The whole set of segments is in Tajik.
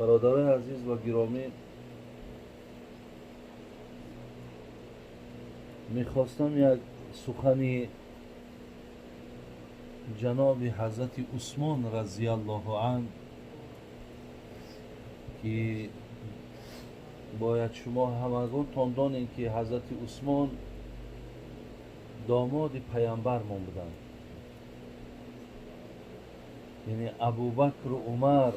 Бародарони азиз ва гиромӣ, мехостам як сухани ҷаноби ҳазрати Усмон разияллоҳу анҳу, ки бояд шумо ҳамагонтон донед, ки ҳазрати Усмон домоди паямбармон буданд. Яъне Абубакру Умар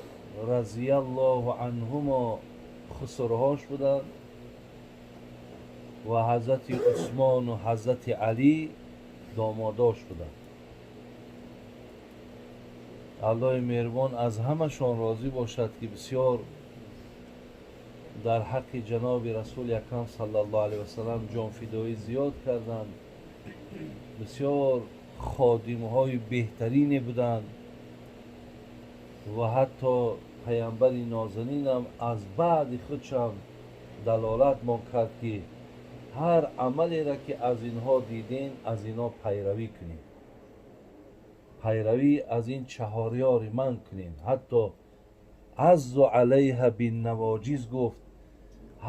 разияллоҳу анҳумо хусурҳош буданд ва ҳазрати Усмону ҳазрати Алӣ домодош буданд. Аллоҳи меҳрубон аз ҳамашон розӣ бошад, ки бисёр дар ҳаққи ҷаноби расули акрам саллаллоҳу алайҳи васаллам ҷонфидоӣ зиёд карданд, бисёр ходимҳои беҳтарине буданд ва ҳатто паямбари нозанинам аз баъди худшам далолат мон кард, ки ҳар амалеро ки аз инҳо дидем, аз инҳо пайравӣ кунем, пайравӣ аз ин чаҳорёри ман кунем. Ҳатто аззу алайҳа биннавоҷиз гуфт,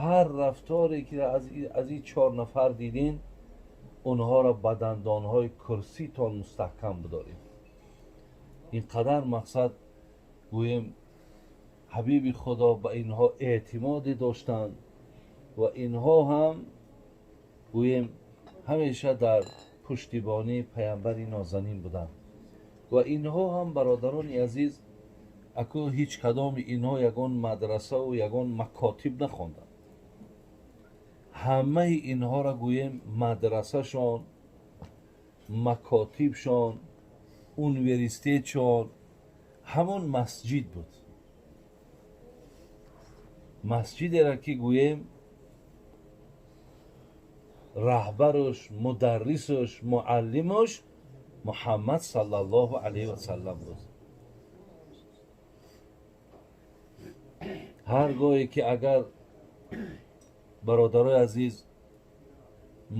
ҳар рафторе ки аз ин чор нафар дидем, онҳоро ба дандонҳои курситон мустаҳкам бидоред. Ин қадар мақсад гӯем ҳабиби Худо ба инҳо эътимоде доштанд ва инҳо ҳам гӯем ҳамеша дар пуштибонии паямбари нозанин буданд. Ва инҳо ҳам бародарони азиз, аку ҳеҷ кадоми инҳо ягон мадрасаву ягон макотиб нахонданд. Ҳамаи инҳоро гӯем мадрасашон, макотибшон, университетшон ҳамон масҷид буд. Масҷидеро ки гӯем раҳбаруш, мударрисуш, муаллимуш Муҳаммад саллаллоҳу алайҳи васаллам буд. Ҳар гоҳе ки агар бародарои азиз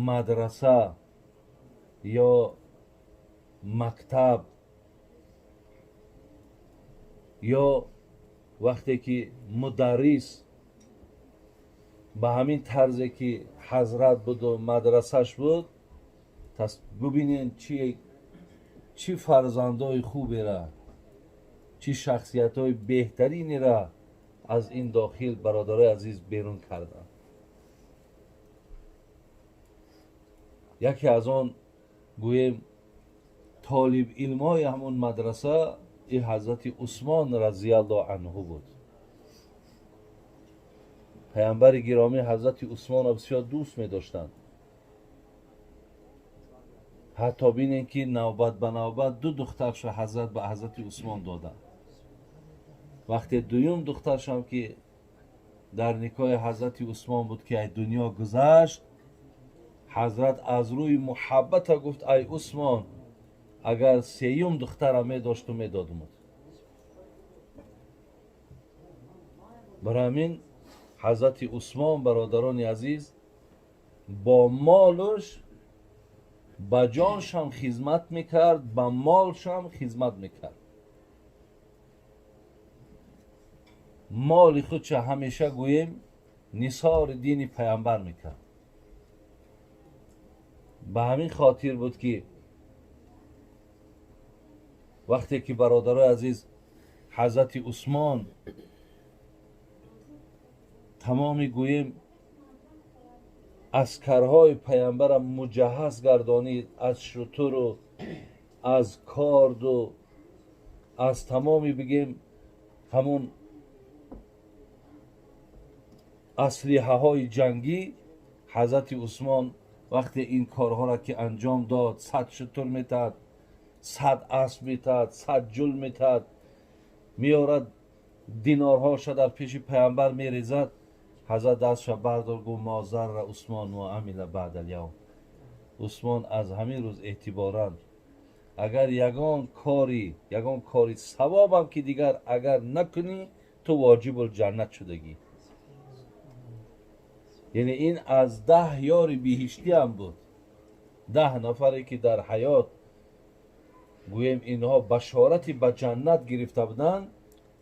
мадраса ё мактаб ё вақте ки мударрис ба ҳамин тарзе ки ҳазрат буду мадрасаш буд, бубинед чӣ фарзандои хубера, чӣ шахсиятҳои беҳтаринера аз ин дохил бародарои азиз берун карданд. Яке аз он гӯем толибилмҳои ҳамон мадраса и ҳазрати Усмон разияллоҳу анҳу буд. Паямбари гиромӣ ҳазрати Усмонро бисёр дӯст медоштанд. Ҳатто бинед, ки навбат ба навбат ду духтаршо ҳазрат ба ҳазрати Усмон доданд. Вақте дуюм духтаршам ки дар никоҳи ҳазрати Усмон буд, ки ай дунё гузашт, ҳазрат аз рӯи муҳаббата гуфт: ай Усмон, агар сеюм духтара медошту медодумуд. Барои ҳамин ҳазрати Усмон бародарони азиз бо молуш ба ҷоншам хизмат мекард, ба молшам хизмат мекард. Моли худша ҳамеша гӯем нисори дини паямбар мекард. Ба ҳамин хотир буд, ки вақте ки бародарои азиз ҳазрати Усмон тамоми гӯем аскарҳои паямбара муҷаҳҳаз гардонид аз шутуру аз корду аз тамоми бигем ҳамон аслиҳаҳои ҷангӣ, ҳазрати Усмон вақте ин корҳоро ки анҷом дод, 100 шутур метаҳад, 100 асп метаҳад, 100 ҷул метаҳад, меорад динорҳоша дар пеши паямбар мерезад. Ҳазрат дастша бардор, гуфт: мо зарра Усмон ва амила баъда алявм. Усмон аз ҳамин рӯз эътиборан агар ягон кори савобам ки дигар агар накунӣ, ту воҷибул ҷаннат шудагӣ. Яъне ин аз 10 ёри биҳиштиам буд. 10 нафаре ки дар ҳаёт гӯем инҳо башорати ба ҷаннат гирифта буданд,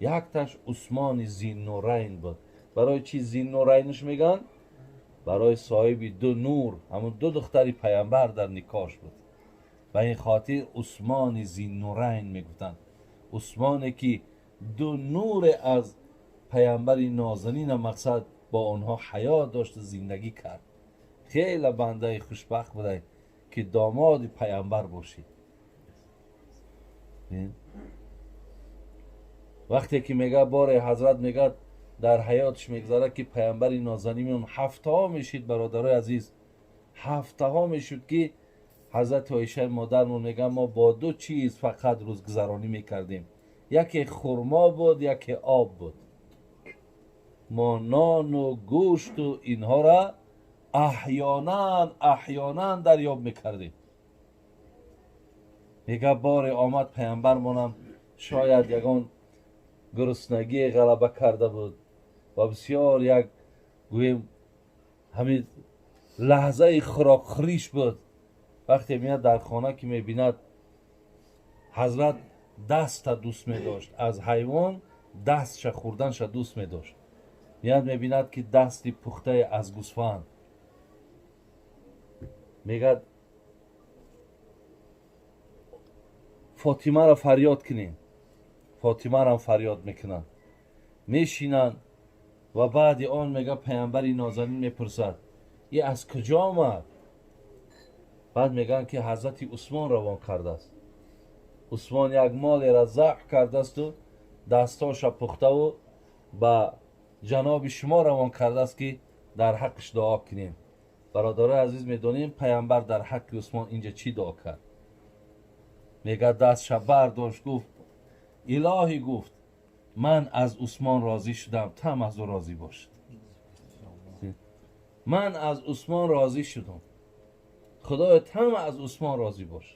Якташ Усмони Зиннурайн буд. Барои чи Зиннурайнш меган? Барои соҳиби ду нур, ҳамун ду духтари паямбар дар никоҳш буд. Ба ин хотир Усмони Зиннурайн мегуфтанд. Усмоне ки ду нуре аз паямбари нозанина мақсад бо онҳо ҳаёт дошт, зиндагӣ кард. Хеле бандаи хушбахт будай ки домоди паямбар бошид. Вақте ки мега боре ҳазрат мегад дар ҳаётш мегзарад ки паямбари нозанинмон ҳафтаҳо мешид, бародарои азиз, ҳафтаҳо мешуд ки ҳазрати Оишаи модармон мега мо бо ду чиз фақат рӯзгузаронӣ мекардем. Яке хурмо буд, яке об буд. Мо нону гӯшту инҳоро аҳёнан дарёб мекардем. Мега боре омад паямбармонам шояд ягон гуруснагие ғалаба карда буд ва бисёр як гӯем ҳамин лаҳзаи хӯрокхӯриш буд. Вақте меяд дар хона ки мебинад ҳазрат даста дӯст медошт, аз ҳайвон дастша хӯрданша дӯст медошт. Меяд мебинад ки дасти пухтае аз гӯсфанд. Мегӯяд Фотимаро фарёд кунем. Фотимарам фарёд мекунанд. Мешинанд ва баъди он мега паямбари нозанин мепурсад и аз куҷо омад? Баъд мегӯянд ки ҳазрати Усмон равон кардааст. Усмон як молеро забҳ кардаасту дастоша пухтаву ба ҷаноби шумо равон кардааст ки дар ҳаққиш дуо кунем. Бародарои азиз, медонем паямбар дар ҳаққи Усмон инҷа чӣ дуо кард? Мегӯяд дастша бардошт, гуфт илоҳӣ, гуфт ман аз Усмон розӣ шудам, там аз ӯ розӣ бош. Ман аз Усмон розӣ шудам, худоё там аз Усмон розӣ бош.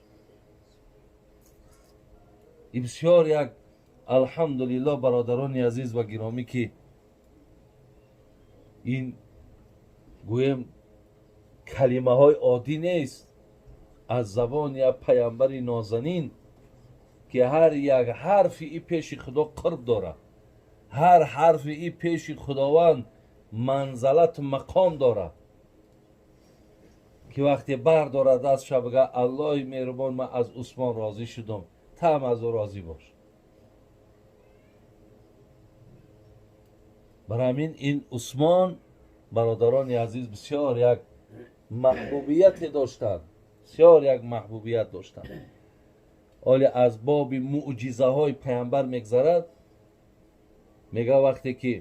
И бисёр як алҳамдулиллоҳ бародарони азиз ва гиромӣ ки ин гӯем калимаҳои оддӣ нест аз забони як паямбари нозанин ки ҳар як ҳарфи и пеши худо қурб дорад, ҳар ҳарфи и пеши худованд манзалату мақом дорад ки вақте бардорад дастша бигӯяд аллоҳи меҳрубон ман аз Усмон розӣ шудам, там аз ӯ розӣ бош. Барои ҳамин ин Усмон бародарони азиз бисёр як маҳбубияте доштанд, бисёр як маҳбубият доштанд. Оле аз боби муъҷизаҳои паямбар мегзарад, мега вақте ки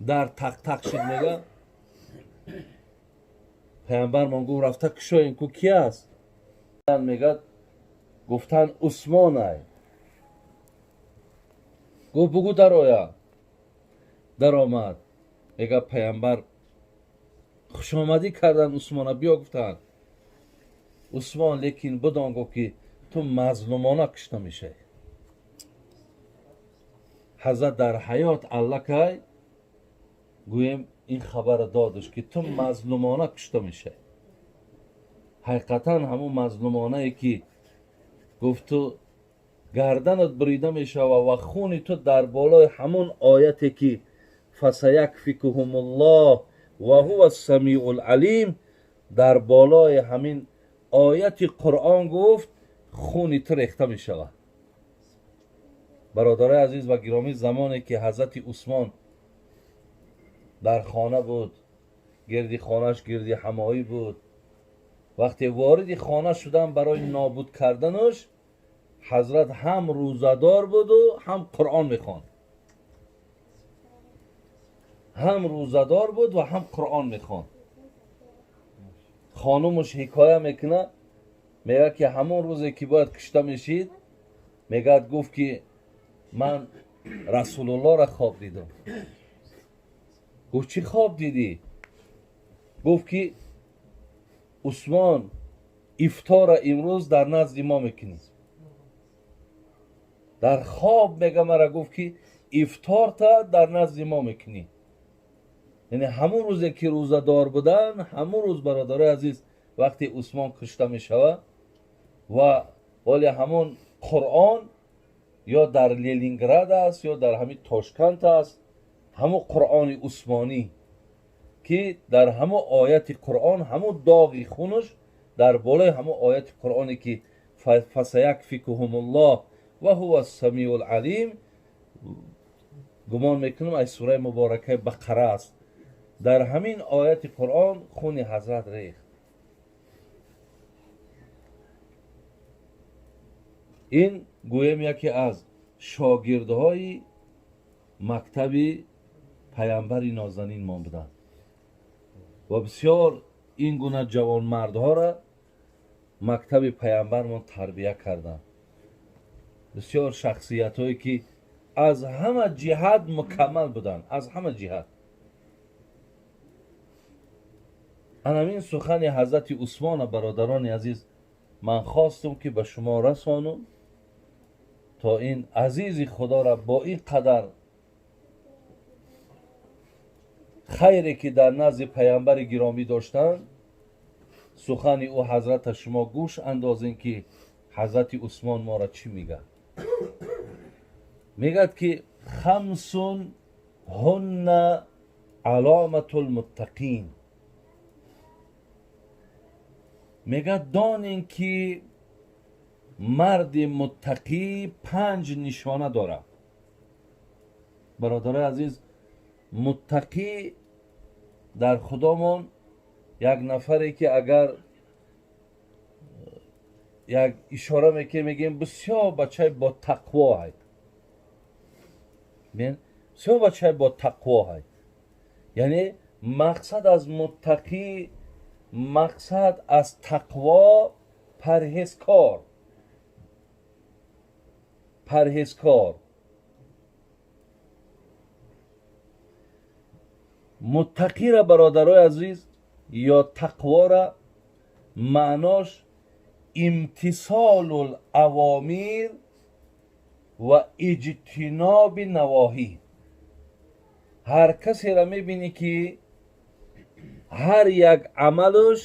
дар тақ-тақ шуд, мега паямбармон гуфт рафта кушоем ку ки аст? Мегӯяд гуфтанд Усмонай. Гуфт бугӯ дароя. Даромад. Мега паямбар хушомадӣ карданд Усмона, биё гуфтанд. Усмон лекин бидон гуфт ки ту мазлумона кушта мешавӣ. Ҳазрат дар ҳаёт аллакай гӯем ин хабарро додаш ки ту мазлумона кушта мешавӣ. Ҳақиқатан ҳамун мазлумонае ки гуфт ту гарданат бурида мешава ва хуни ту дар болои ҳамун ояте ки фасаякфикуҳумуллоҳ ва ҳува самиул алим, дар болои ҳамин ояти Қуръон гуфт хуни ту рехта мешавад. Бародарои азиз ва гиромӣ, замоне ки ҳазрати Усмон дар хона буд, гирди хонаш гирди ҳамоӣ буд, вақте вориди хона шудан барои нобуд карданаш, ҳазрат ҳам рӯзадор буду ҳам Қуръон мехонд. Ҳам рӯзадор буд ва ҳам Қуръон мехонд. Хонумаш ҳикоя мекунад, мегӯяд ки ҳамон рӯзе ки бояд кушта мешид, мегӯяд гуфт ки ман Расулуллоҳро хоб дидам. Гуфт чӣ хоб дидӣ? Гуфт ки Усмон ифторро имрӯз дар назди мо мекунӣ. Дар хоб мега мара гуфт ки ифторта дар назди мо мекунӣ. Яъне ҳамон рӯзе ки рӯзадор будан, ҳамон рӯз бародарои азиз вақте Усмон кушта мешавад ва вале ҳамон Қуръон Ё дар Ленинград аст, ё дар ҳамин Тошканд аст. Ҳамун Қуръони Усмонӣ ки дар ҳамун ояти Қуръон, ҳамун доғи хунаш дар болои ҳамун ояти Қуръоне ки фасаякфикуҳумуллоҳ ва ҳува ас-самиул алим, гумон мекунам аз сураи муборакаи Бақара аст. Дар ҳамин ояти Қуръон хуни ҳазрат рехт. Ин гӯем яке аз шогирдҳои мактаби паямбари нозанин мо буданд ва бисёр ин гуна ҷавонмардҳоро мактаби паямбармон тарбия карданд. Бисёр шахсиятҳое ки аз ҳама ҷиҳат мукаммал буданд, аз ҳама ҷиҳат. Анамин сухани ҳазрати Усмона, бародарони азиз, ман хостум ки ба шумо расонум, то ин азизи худоро бо ин қадар хайре ки дар назди паямбари гиромӣ доштанд, сухани ӯ ҳазрата шумо гӯш андозем ки ҳазрати Усмон моро чӣ мегӯяд. Мегӯяд ки хамсун ҳунна аломатул муттақин. Мегӯяд донем ки марди муттақӣ панҷ нишона дорад. Бародарои азиз, муттақӣ дар худомон як нафаре ки агар як ишора мекунем, мегӯем бисёр бачаи бо тақво ҳай, бисёр бачаи бо тақво ҳай. Яъне мақсад аз муттақӣ, мақсад аз тақво парҳезкор, парҳезкор. Муттақира, бародарои азиз, ё тақвора маънош имтисолул авомир ва иҷтиноби навоҳӣ. Ҳар касеро мебинӣ ки ҳар як амалаш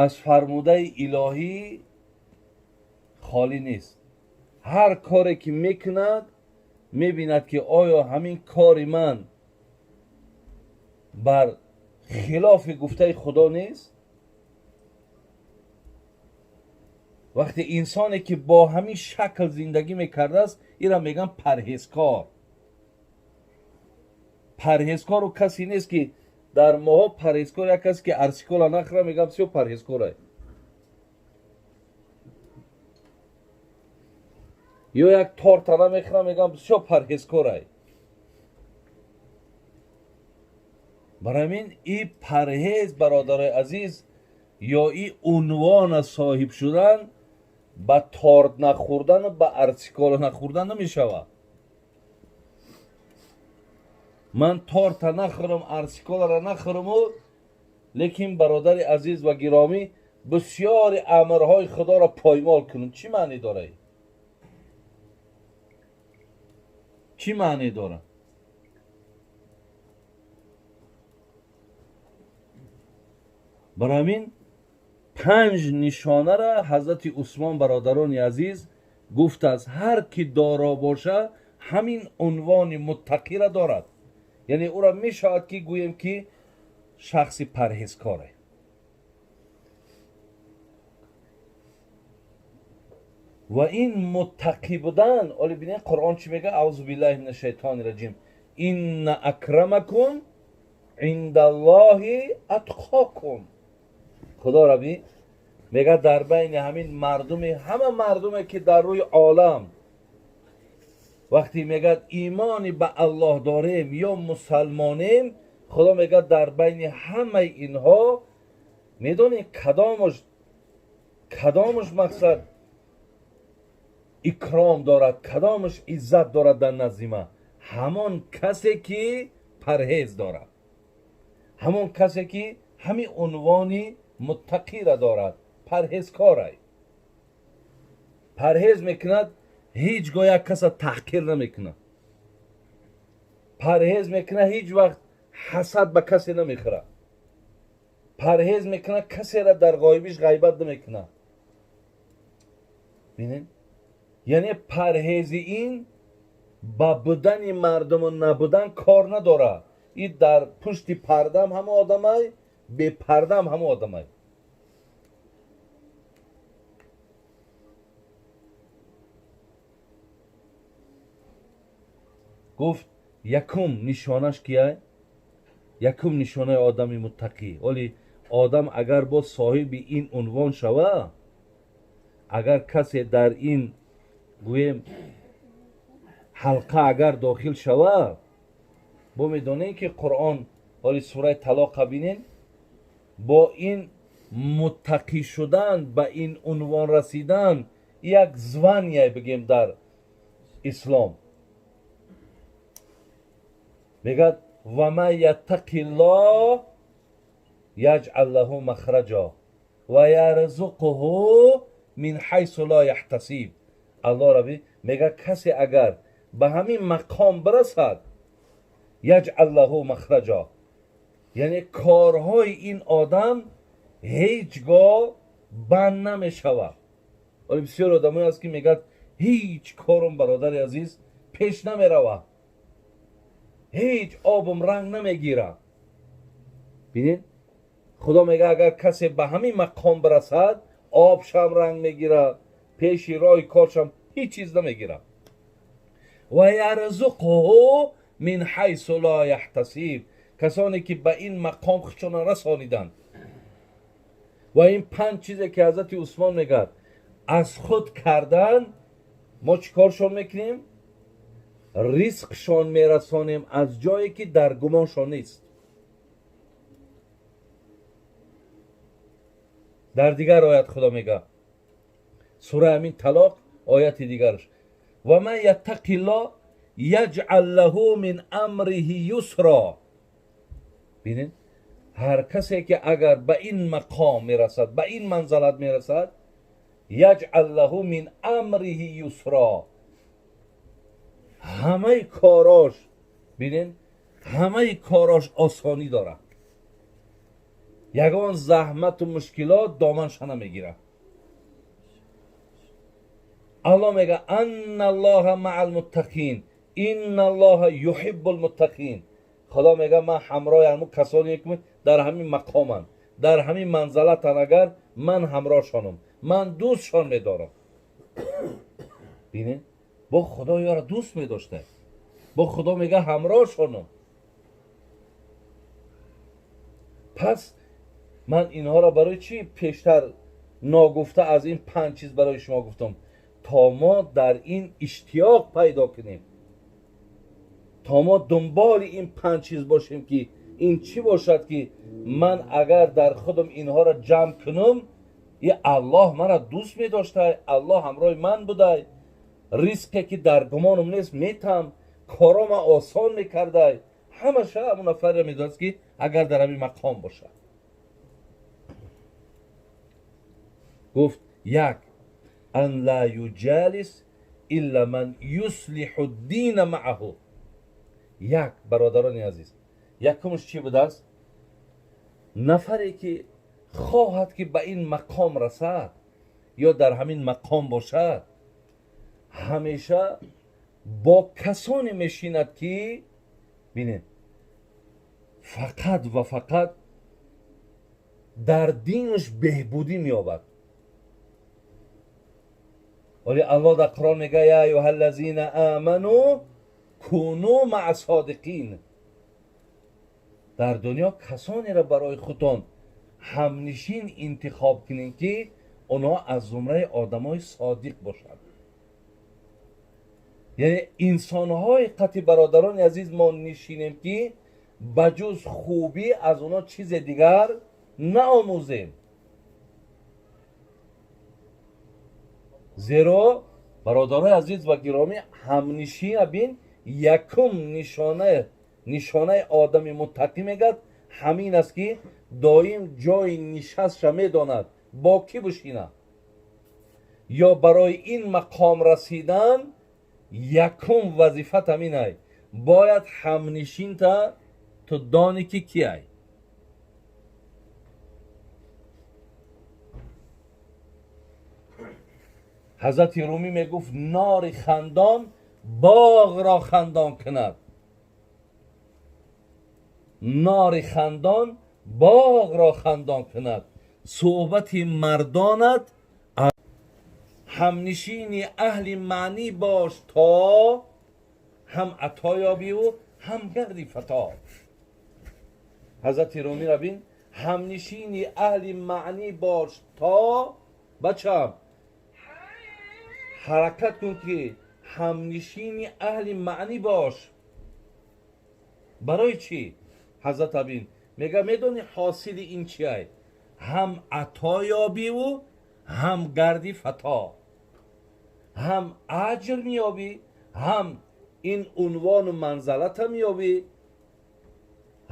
аз фармудаи илоҳӣ холӣ нест. Ҳар коре ки мекунад, мебинад ки оё ҳамин кори ман бар хилофи гуфтаи худо нест. Вақте инсоне ки бо ҳамин шакл зиндагӣ мекардааст, инро мегӯянд парҳезкор. Парҳезкору касе нест ки дар моҳо парҳезкор як касе ки арсикола нахӯра, мегӯям бисёр парҳезкорае. Ё як торта намехӯра, мегӯям бисёр парҳезкорае. Барои ҳамин и парҳез, бародарои азиз, ё и унвона соҳиб шудан ба торт нахӯрдану ба арсикола нахӯрдан намешавад. Ман торта нахӯрам, арсиколаро нахӯраму, лекин бародари азиз ва гиромӣ, бисёри амрҳои худоро поймол кунам, чӣ маъне дорад? Чӣ маъне дорад? Барои ҳамин панҷ нишонара ҳазрати Усмон, бародарони азиз, гуфтааст, ҳар ки доро боша, ҳамин унвони муттақира дорад. Яъне ӯро мешавад ки гӯем ки шахси парҳезкоре. Ва ин муттақӣ будан, оли бинед Қуръон чӣ мегӯяд? Аузу биллаҳи мина шайтони раҷим. Инна акрамакум индаллоҳи атқокум. Худо рабби мегӯяд дар байни ҳамин мардуми, ҳама мардуме ки дар рӯи олам вақте мегӯяд имони ба Аллоҳ дорем ё мусалмонем, Худо мегӯяд дар байни ҳамаи инҳо медонед кадомаш мақсад икром дорад, кадомаш иззат дорад дар назди ман? Ҳамон касе ки парҳез дорад, ҳамон касе ки ҳамин унвони муттақира дорад, парҳезкорай. Парҳез мекунад, ҳеҷ гоҳ як каса таҳқир намекунад. Парҳез мекунад, ҳеҷ вақт ҳасад ба касе намехӯрад. Парҳез мекунад, касеро дар ғоибиш ғайбат намекунад. Бинед, Яъне парҳези ин ба будани мардуму набудан кор надорад. Ин дар пушти пардам ҳама одамай, бепардам ҳама одамай. Гуфт якум нишонаш кияй? Якум нишонаи одами муттақӣ. Оли одам агар бо соҳиби ин унвон шава, агар касе дар ин гӯем ҳалқа агар дохил шава, бо медонем ки Қуръон ҳоли сураи Талоқа бинен, бо ин муттақӣ шудан, ба ин унвон расидан як звания бигем дар ислом. Мегӯяд ва ман яттақиллоҳ яҷъал лаҳу махраҷо ва ярзуқуҳу мин ҳайсу ло яҳтасиб. Аллоҳ раби мегӯяд касе агар ба ҳамин мақом бирасад, яҷъал лаҳу махраҷо, яъне корҳои ин одам ҳеҷ гоҳ банд намешавад. Вале бисёр одамое ҳаст ки мегӯяд ҳеҷ корум бародари азиз пеш намеравад, ҳеҷ обум ранг намегирад. Бинед, Худо мегӯяд агар касе ба ҳамин мақом бирасад, обшам ранг мегирад, пеши роҳи коршам ҳеҷ чиз намегирад. Ва ярзуқуҳу мин ҳайсу ло яҳтасиб. Касоне ки ба ин мақом худшонро расониданд. Ва ин панҷ чизе ки ҳазрати Усмон мегӯяд аз худ кардан, мо чӣ коршон мекунем? Ризқшон мерасонем аз ҷое ки дар гумоншон нест. Дар дигар оят Худо мегӯяд, сураи ҳамин Талоқ ояти дигараш, ва ман яттақиллоҳ яҷъал лаҳу мин амриҳи юсро. Бинед, ҳар касе ки агар ба ин мақом мерасад, ба ин манзалат мерасад, яҷъал лаҳу мин амриҳи юсро, ҳамаи корош, бинед, ҳамаи корош осонӣ дорад, ягон заҳмату мушкилот доманша намегирад. Аллоҳ мегӯяд анналлоҳа маъал муттақин инналлоҳа юҳиббул муттақин. Худо мегӯяд ман ҳамроҳи ҳамон касоне ки дар ҳамин мақоманд, дар ҳамин манзалатанд, агар ман ҳамроҳшонам, ман дӯстшон медорам. Бинед, бо Худо ёро дӯст медошта, бо Худо мегӯяд ҳамроҳшонам. Пас ман инҳоро барои чӣ пештар ногуфта аз ин панҷ чиз барои шумо гуфтам? То мо дар ин иштиёқ пайдо кунем, то мо дунболи ин панҷ чиз бошем ки ин чӣ бошад ки ман агар дар худам инҳоро ҷамъ кунам, и Аллоҳ маро дӯст медоштай, Аллоҳ ҳамроҳи ман будай, ризқе ки дар гумонам нест метам, корома осон мекардай. Ҳамаша ҳамон нафарро медонаст ки агар дар ҳамин мақом бошад. Гуфт як ан ла юҷалис илла ман юслиҳу дина маъаҳу. Як, бародарони азиз, якумш чӣ будааст? Нафаре ки хоҳад ки ба ин мақом расад ё дар ҳамин мақом бошад, ҳамеша бо касоне мешинад ки бинед, фақат ва фақат дар динаш беҳбудӣ меёбад. Вале Аллоҳ дар Қуръон мегӯяд я аюҳаллазина аману куну маъа содиқин. Дар дунё касонеро барои худтон ҳамнишин интихоб кунед ки онҳо аз зумраи одамои содиқ бошанд. Яъне инсонҳои қатъи бародарони азиз мо нишинем ки ба ҷуз хубӣ аз онҳо чизе дигар наомӯзем. Зеро бародарои азиз ва гиромӣ, ҳамнишина бин якум нишонаи одами муттақӣ мегӯяд ҳамин аст ки доим ҷои нишастша медонад, бо кӣ бишина. Ё барои ин мақом расидан якум вазифат ҳаминай, бояд ҳамнишинта ту дони ки киай. Ҳазрати Румӣ мегуфт нори хандон боғ ро хандон кунад. Нори хандон боғ ро хандон кунад. Суҳбати мардонат ҳамнишини аҳли маънӣ бош то ҳам ато ёбиву ҳам гарди фато. Ҳазрати Румӣ ра бин, ҳамнишини аҳли маънӣ бош то бачам ҳаракат кун ки ҳамнишини аҳли маънӣ бош. Барои чӣ? Ҳазрат абин мега медонӣ ҳосили ин чиай? Ҳам ато ёбиву ҳам гарди фато, ҳам аҷр меёбӣ, ҳам ин унвону манзалата меёбӣ,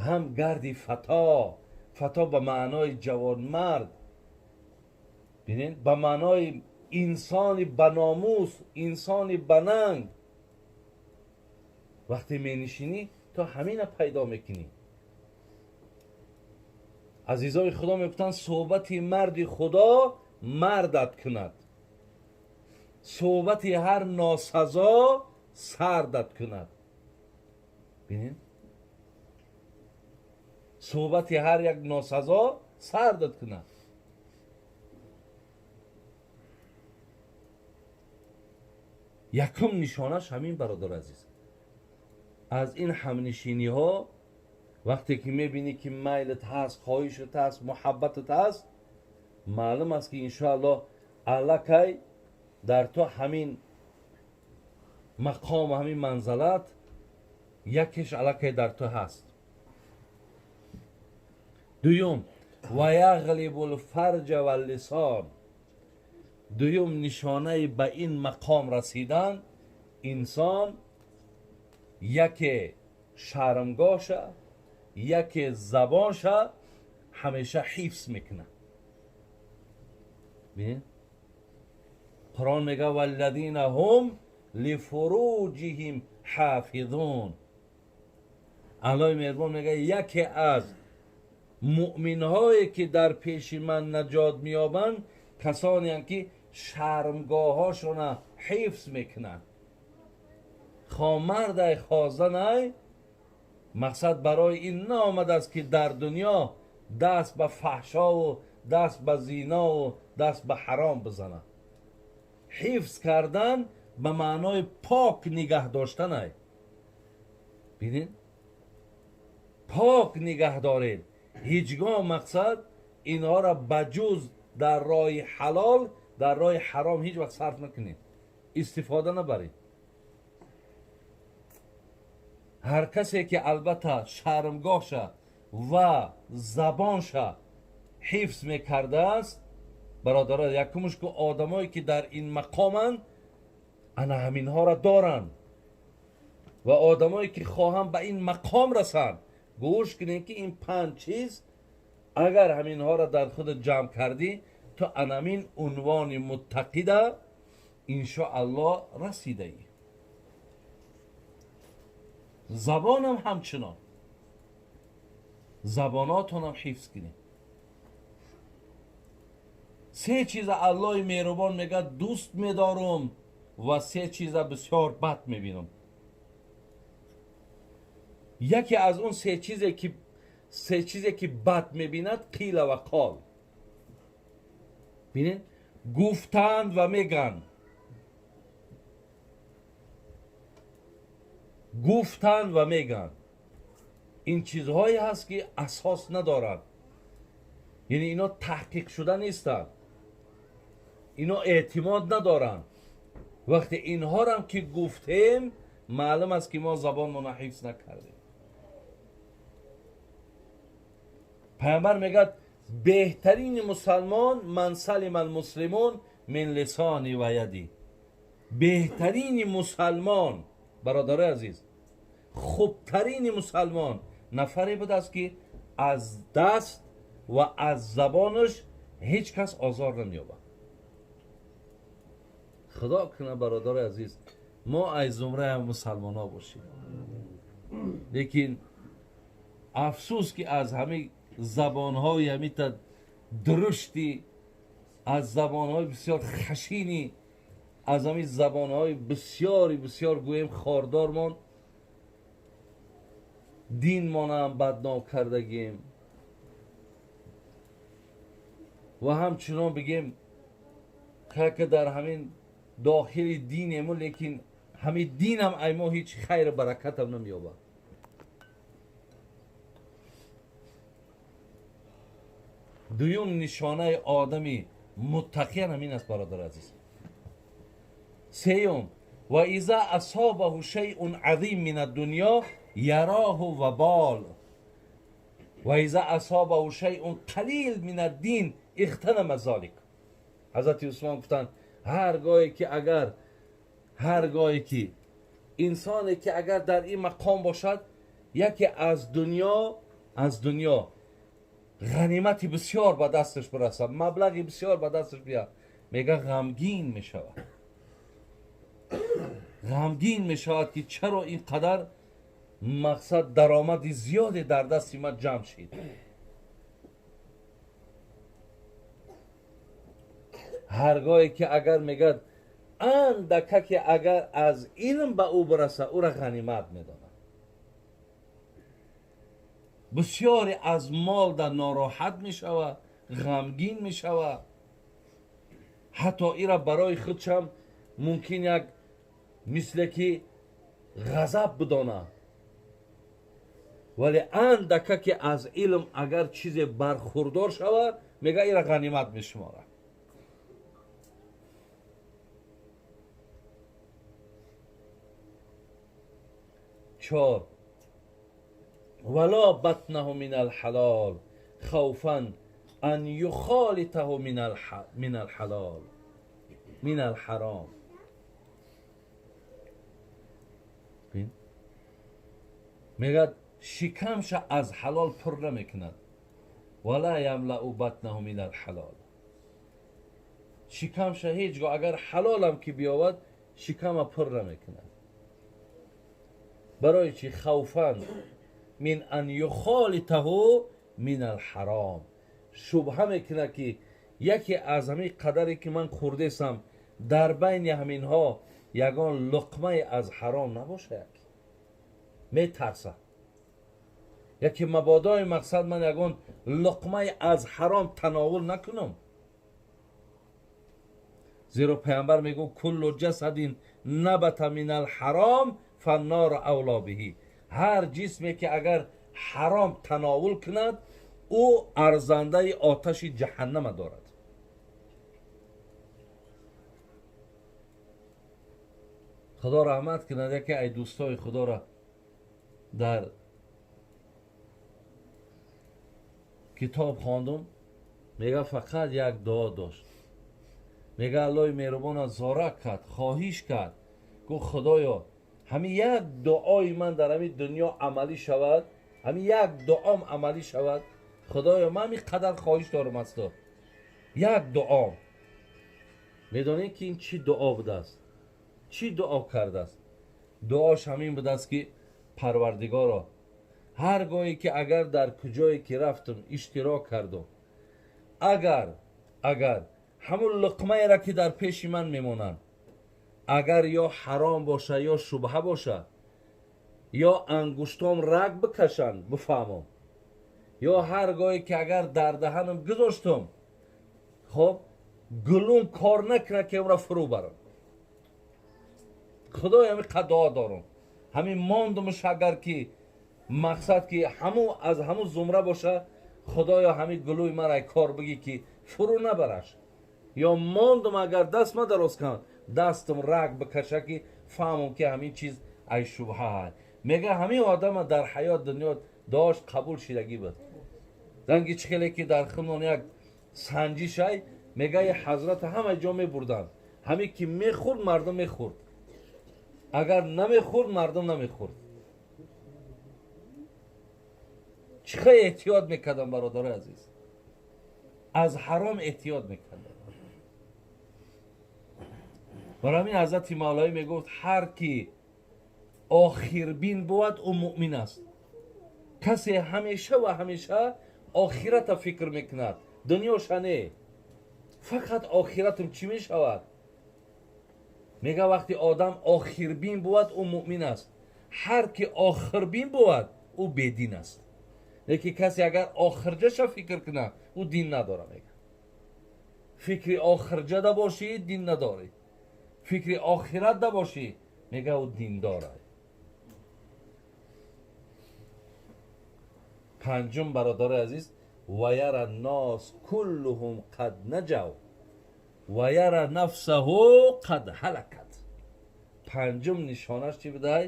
ҳам гарди фато. Фато ба маънои ҷавонмард, бинед, ба маънои инсони баномус, инсони бананг. Вақте менишинӣ то ҳамина пайдо мекунӣ. Азизои Худо мегуфтанд суҳбати марди Худо мардат кунад, суҳбати ҳар носазо сардат кунад. Бинед, суҳбати ҳар як носазо сардат кунад. Якум нишонаш ҳамин, бародар азиз, аз ин ҳамнишиниҳо вақте ки мебинӣ ки майлат ҳаст, хоҳишат ҳаст, муҳаббатат ҳаст, маълум аст ки иншоаллоҳ аллакай дар то ҳамин мақом, ҳамин манзалат якеш аллакай дар ту ҳаст. Дуюм, ва яғлибу лфарҷа валлисон. Дуюм нишонаи ба ин мақом расидан инсон яке шармгоҳша, яке забонша ҳамеша ҳифз мекунад. Бинед, Қуръон мега валлазина ҳум лифуруҷиҳим ҳофизун. Аллоҳи меҳрубон мега яке аз муъминҳое ки дар пеши ман наҷот меёбанд касонеанд ки шармгоҳҳошона ҳифз мекунанд. Хомардай хозанай мақсад барои ин наомадааст ки дар дунё даст ба фаҳшову даст ба зинову даст ба ҳаром бизанад. Ҳифз кардан ба маънои пок нигаҳ доштанай. Бинед, пок нигаҳ доред. Ҳеҷ гоҳ мақсад инҳоро ба ҷуз дар роҳи ҳалол дар роҳи ҳаром ҳеҷ вақт сарф накунед, истифода набаред. Ҳар касе ки албатта шармгоҳша ва забонша ҳифз мекардааст, бародаро, якумш ку одамое ки дар ин мақоманд ана ҳаминҳоро доранд ва одамое ки хоҳанд ба ин мақом расанд, гӯш кунед ки ин панҷ чиз агар ҳаминҳоро дар худ ҷамъ кардӣ то анамин унвони муттақида иншоаллоҳ расидаӣ. Забонам ҳамчунон, забонотонам ҳифз кунед. Се чиза Аллоҳи меҳрубон мегӯяд дӯст медорум ва се чиза бисёр бад мебинам. Яке аз он се чизе ки бад мебинад қила ва қол. Бинед, гуфтанд ва мегӯянд, гуфтанд ва мегӯянд. Ин чизҳое ҳаст ки асос надоранд, яъне ино таҳқиқ шуда нестанд, ино эътимод надоранд. Вақте инҳорам ки гуфтем, маълум аст ки мо забонмонро ҳифз накардем. Пайғамбар мегӯяд беҳтарини мусалмон ман салима алмуслимун мин лисони ва яди. Беҳтарини мусалмон, бародарои азиз, хубтарини мусалмон нафаре будааст ки аз даст ва аз забонаш ҳеҷ кас озор намеёбад. Худо кунад, бародарои азиз, мо аз зумраи мусалмонҳо бошем. Лекин афсӯс ки аз ҳамин забонҳои ҳамита дурушти, аз забонҳои бисёр хашини Аз ҳамин забонҳои бисёри бисёр гӯем хордормон динмонам бадном кардагим ва ҳамчунон бигем ки дар ҳамин дохили динему, лекин ҳамин динам ай мо ҳеҷ хайру баракатам намеёбад. Дуюм нишонаи одами муттақиян ҳамин аст, бародар азиз. Сеюм, ва иза асобаҳу шайъун азим мин аддунё яроҳу вабол ва иза асобаҳу шайъун қалил мин аддин ихтанама золик. Ҳазрати Усмон гуфтанд, ҳар гоҳе ки инсоне ки агар дар ин мақом бошад, яке аз дунё ғанимати бисёр ба дасташ бирасад, маблағи бисёр ба дасташ биёяд, мега ғамгин мешавад. Ғамгин мешавад ки чаро ин қадар мақсад даромади зиёде дар дасти ман ҷамъ шид. Ҳар гоҳе ки агар мегӯяд андака ки агар аз илм ба ӯ бирасад, ӯра ғанимат медонад. Бисёре аз мол дар нороҳат мешавад, ғамгин мешавад, ҳатто ира барои худшам мумкин як мисле ки ғазаб бидонад. Вале андака ки аз илм агар чизе бархурдор шавад, мега ира ғанимат мешуморад. Чор, вала батнаҳу мин алҳалол хавфан ан юхолитаҳу мин алҳалол мин алҳаром. Мегӯяд шикамша аз ҳалол пур намекунад. Вала ямлау батнаҳу мин алҳалол. Шикамша ҳеҷ гоҳ агар ҳалолам ки биёвад, шикама пур намекунад. Барои чи? Хавфан мин ан юхолитаҳу мин алҳаром. Шубҳа мекунад ки яке аз ҳамин қадаре ки ман хӯрдесам, дар байни ҳаминҳо ягон луқмае аз ҳаром набошад. Метарсад яке мабодои мақсад ман ягон луқмае аз ҳаром тановул накунам. Зеро паямбар мегӯ куллу ҷасадин набата мин алҳаром фаннору авло биҳи. Ҳар ҷисме ки агар ҳаром тановул кунад, ӯ арзандаи оташи ҷаҳаннама дорад. Худо раҳмат кунад яке ай дӯстои худоро дар китоб хондум, мега фақат як дуо дошт. Мега Аллоҳи меҳрубона зора кард, хоҳиш кард, гуфт худоё, ҳамин як дуои ман дар ҳамин дунё амалӣ шавад, ҳамин як дуом амалӣ шавад, худоё ман ҳамин қадар хоҳиш дорам аз ту, як дуом. Медонед ки ин чӣ дуо будааст? Чӣ дуо кардааст? Дуош ҳамин будааст ки парвардигоро, ҳар гоҳе ки агар дар куҷое ки рафтум иштирок кардум, агар ҳамун луқмаеро ки дар пеши ман мемонанд, агар ё ҳаром боша ё шубҳа боша, ё ангуштом раг бикашанд бифаҳмам, ё ҳар гоҳе ки агар дар даҳанам гузоштум, хоб гулум кор накунад ки онро фурӯ барам. Худоё, ҳамин қад дуо дорам, ҳамин мондумш агар ки мақсад ки ҳамун аз ҳамун зумра боша, худоё ҳамин гулӯи мара кор бигӣ ки фурӯ набараш, ё мондум агар даст ма дароз кунам, дастам раг бикаша ки фаҳмам ки ҳамин чиз ай шубҳа ҳаст. Мега ҳамин одама дар ҳаёт дунё дуош қабул шидагӣ буд. Ранги чӣ хеле ки дар хунон як санҷишай, мега ҳазрата ҳама ҷо мебурданд, ҳамин ки мехӯрд мардум мехӯрд, агар намехӯрд мардум намехӯрд. Чӣ хел эҳтиёт мекардам бародарои азиз, аз ҳаром эҳтиёт мекардам. Барои ҳамин ҳазрати Мавлавӣ мегуфт ҳар ки охирбин бувад ӯ муъмин аст. Касе ҳамеша ва ҳамеша охирата фикр мекунад, дунёша не, фақат охиратам чӣ мешавад. Мега вақти одам охирбин бувад, ӯ муъмин аст. Ҳар ки охирбин бувад, ӯ бедин аст. Лекин касе агар охирҷаша фикр кунад, ӯ дин надора. Мега фикри охирҷада бошӣ, дин надорӣ. Фикри охиратда бошӣ, мега ӯ диндора. Панҷум, бародари азиз, ва яра нос куллуҳум қад наҷав ва яра нафсаҳу қад ҳалакат. Панҷум нишонаш чӣ будай?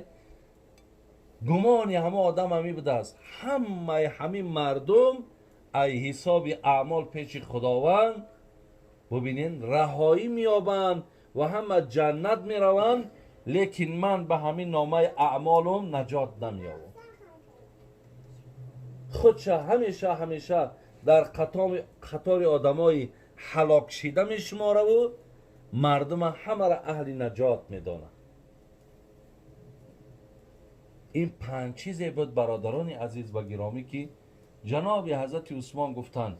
Гумони ҳама одам ҳами будааст, ҳамаи ҳамин мардум ай ҳисоби аъмол пеши Худованд бубинен раҳоӣ меёбанд ва ҳама ҷаннат мераванд, лекин ман ба ҳамин номаи аъмолум наҷот намеёбам. Худша ҳамеша ҳамеша дар қатори одамои ҳалокшида мешумораву мардума ҳамаро аҳли наҷот медонад. Ин панҷ чизе буд, бародарони азиз ва гиромӣ, ки ҷаноби ҳазрати Усмон гуфтанд: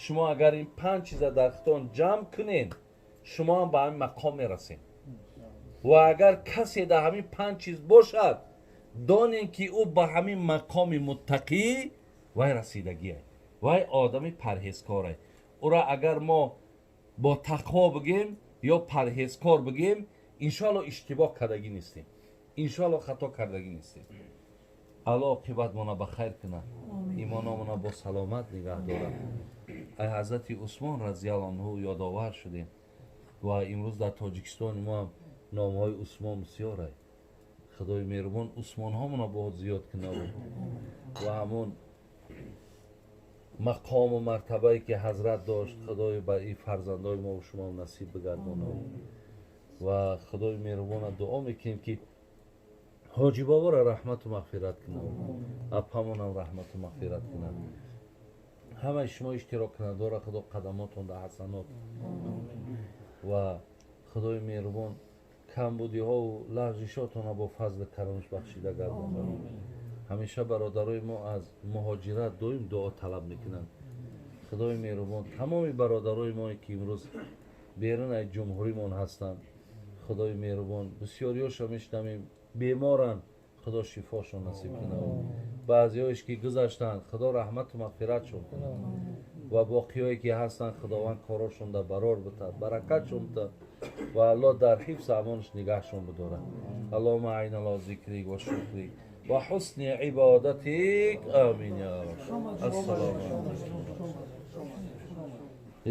шумо агар ин панҷ чиза дар худтон ҷамъ кунед, шумо ҳам ба ҳамин мақом мерасед. Ва агар касе дар ҳамин панҷ чиз бошад, донем ки ӯ ба ҳамин мақоми муттақӣ вай расидагие, вай одами парҳезкоре. Ӯра агар мо бо тақво бигем ё парҳезкор бигем, иншоалло иштибоҳ кардагӣ нестем, иншоалло хато кардагӣ нестем. Алло оқибатмона ба хайр кунад, имономона бо саломат нигаҳ дорад. Ай ҳазрати Усмон разияллоҳу анҳу ёдовар шудем ва имрӯз дар Тоҷикистони мо ҳам номҳои Усмон бисёр. Худои меҳрубон усмонҳомона боҳот зиёд кунад ва ҳамон мақому мартабае ки ҳазрат дошт, Худои ба ин фарзандои мо шумо насиб бигардонад. Ва Худои меҳрубона дуо мекунем, ки ҳоҷи боборо раҳмату мағфират кунад, апамонам раҳмату мағфират кунад. Ҳамаи шумо иштироккунандора Худо қадамотон дар ҳасанот ва Худои меҳрубон камбудиҳову лағжишотонро бо фазли карамаш бахшида гардонад. Ҳамеша бародарои мо аз муҳоҷират доим дуо талаб мекунанд. Худои меҳрубон тамоми бародарои мо, ки имрӯз берун аз ҷумҳуримон ҳастанд, Худои меҳрубон бисёриёшо мешунавем беморанд, Худо шифошон насиб кунад. Баъзеҳоеш ки гузаштанд, Худо раҳмату мағфиратшон кунад ва боқиҳое ки ҳастанд, Худованд корошон дар барор битад, баракатшон битад ва Аллоҳ дар ҳифз амонаш нигаҳшон бидорад. Аллоҳумма аина ала зикрик ва шукрик ва ҳусни ибодатик. Амин я раб. Ассалому алайкум.